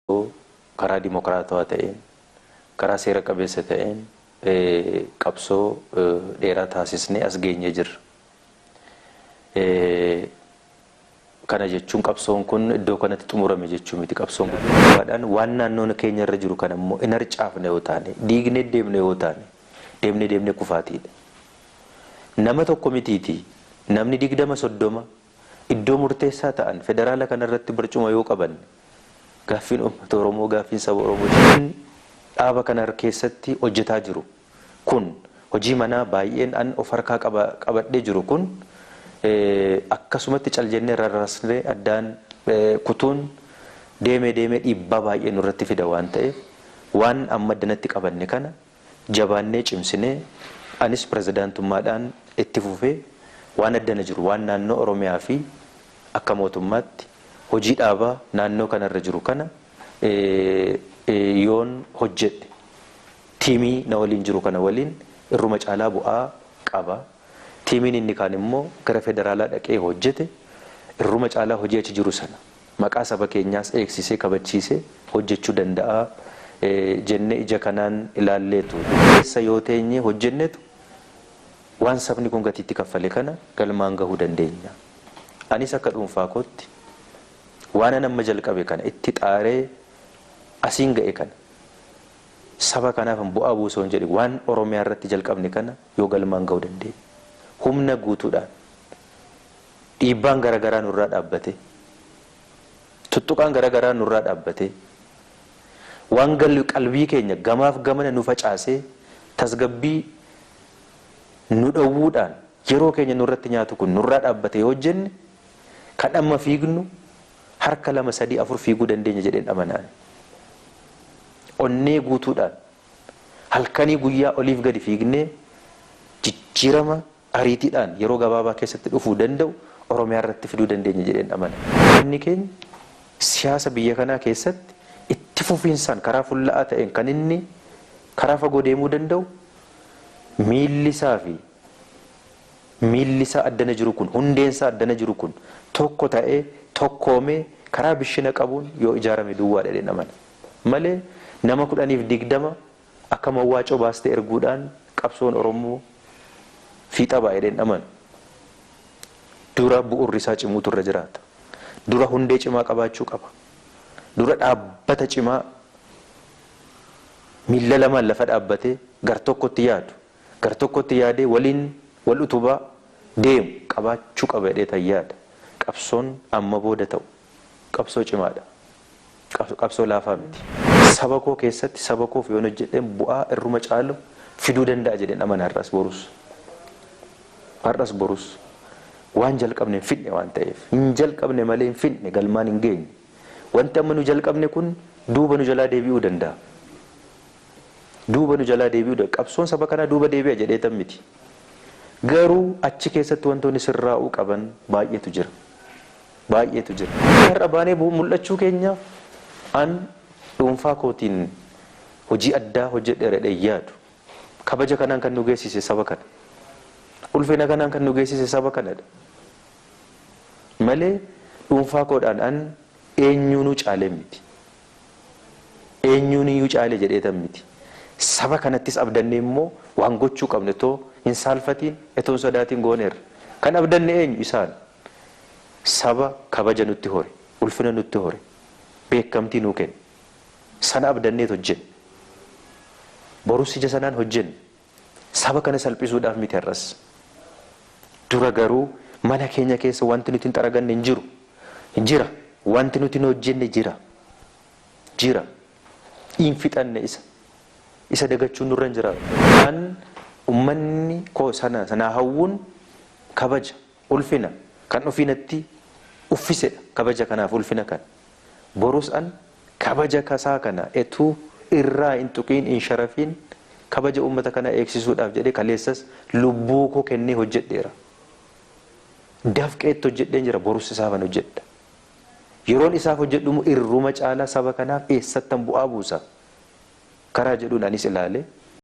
Karaa dimokiraatawaa ta'een, karaa seera qabeessa ta'een qabsoo dheeraa taasisnee as geenyee jirra. Kana jechuun qabsoon kun iddoo kanatti xumurame jechuu miti. Qabsoon kun waan naannoon keenya irra jiru kana immoo hin harcaafne yoo taane, diignee deemne yoo taane, deemnee deemnee kufaatiidha. Nama tokko mitiiti, namni 20 30 iddoo murteessaa ta'an federaala kanarratti barcuma yoo qabanne, gaaffiin uummata Oromoo, gaaffiin saba Oromoo dhaaba kana keessatti hojjetaa jiru kun, hojii manaa baay'een an of harkaa qabadhee jiru kun, akkasumatti cal jennee rarrasnee addaan kutuun deemee deemee dhiibbaa baay'ee nurratti fida waan ta'eef, waan amma addanatti qabanne kana jabaannee cimsinee, anis pirezidaantummaadhaan itti fufee waan addana jiru, waan naannoo Oromiyaa fi akka mootummaatti hojii dhaabaa naannoo kanarra jiru kana yoon hojjedhe, tiimii na waliin jiru kana waliin irruma caalaa bu'aa qaba. Tiimiin inni kaan immoo gara federaalaa dhaqee hojjete irruma caalaa hojii achi jiru sana maqaa saba keenyaas eegsisee kabachiisee hojjechuu danda'a jennee ija kanaan ilaalleetu. Keessa yoo teenyee hojjennetu waan sabni kun gatiitti kaffale kana galmaan gahuu dandeenya. Anis akka dhuunfaa kootti waan an amma jalqabe kana, itti xaaree asiin ga'e kana, saba kanaaf bu'aa buusoo jedhe, waan Oromiyaa irratti jalqabne kana yoo galmaan gahuu dandeenya, humna guutuudhaan, dhiibbaan garaagaraa nurraa dhaabbate, tuttuqaan garaagaraa nurraa dhaabbate, waan qalbii keenya gamaaf gamana nu facaasee tasgabbii nu dhowwuudhaan yeroo keenya nurratti nyaatu kun nurraa dhaabbate yoo hojjenne, kan amma fiignu harka 2 3 4 fiiguu dandeenya jedheen amanaan. Onnee guutuudhaan halkanii guyyaa oliif gadi fiignee jijjiirama ariitiidhaan yeroo gabaabaa keessatti dhufuu danda'u Oromiyaa irratti fiduu dandeenya jedheen amana. Inni keenya siyaasa biyya kanaa keessatti itti fufiinsaan karaa fulla'aa ta'een kan inni karaa fagoo deemuu danda'u, miilli isaa fi miilli isaa addana jiru kun, hundeen isaa addana jiru kun tokko ta'ee tokkoomee karaa bishina qabuun yoo ijaarame duwwaadha jedheen amana. Malee nama 10f 20 akka mawwaacoo baastee erguudhaan qabsoon Oromoo fiixa ba'a jedheen amanu. Dura bu'urri isaa cimuutu irra jiraata. Dura hundee cimaa qabaachuu qaba. Dura dhaabbata cimaa miilla lamaan lafa dhaabbatee gar tokkotti yaadu, gar tokkotti yaadee waliin wal utubaa deemu qabaachuu qaba jedhee tan yaada. Qabsoon amma booda ta'u qabsoo cimaadha. Qabsoo laafaa miti. Saba koo keessatti saba koof yoon hojjedheen bu'aa irruma caalu fiduu danda'a jedheen amana har'as borus. Har'as borus waan jalqabne hin fidne waan ta'eef, hin jalqabne malee hin fidne, galmaan hin geenye. Wanti amma nu jalqabne kun duuba nu jalaa deebi'uu danda'a. Duuba nu jalaa deebi'uu danda'a. Qabsoon saba kanaa duuba deebi'a jedhee tan miti. Garuu achi keessatti wantoonni sirraa'uu qaban baay'eetu jira. Baay'eetu jira. Har'a baanee mul'achuu keenyaaf an dhuunfaa kootiin hojii addaa hojjedheera jedhee yaadu. Kabaja kanaan kan nu geessise saba kana. Ulfina kanaan kan nu geessise saba kanadha. Malee dhuunfaa koodhaan an eenyuunuu caalee miti. Eenyuun iyyuu caalee jedheetan miti. Saba kanattis abdannee immoo waan gochuu qabne otoo hin saalfatiin, otoo hin sodaatiin gooneerra. Kan abdanne eenyu? Isaan. Saba kabaja nutti hore, ulfina nutti hore, beekamtii nuu kenne. Sana abdanneet hojjenne. Borus ija sanaan hojjenne. Saba kana salphisuudhaaf miti har'as. Dura garuu mana keenya keessa wanti nuti hin xaraganne hin jiru. Jira. Wanti nuti hin hojjenne jira. Jira. Hin fixanne isa. Isa dagachuun nurra hin jiraatu. An ummanni koo sana sanaa hawwuun kabaja, ulfina kan ofii natti uffisedha, kabaja kanaaf ulfina kana. Borus an kabaja kasaa kana etuu irraa hin tuqiin, hin sharafiin, kabaja uummata kanaa eegsisuudhaaf jedhee kaleessas lubbuu koo kennee hojjedheera. Dafqeetti hojjedheen jira, borus isaafan hojjedha. Yeroon isaaf hojjedhu irruma caalaa saba kanaaf eessattan bu'aa buusa. Karaa jedhuun anis ilaale.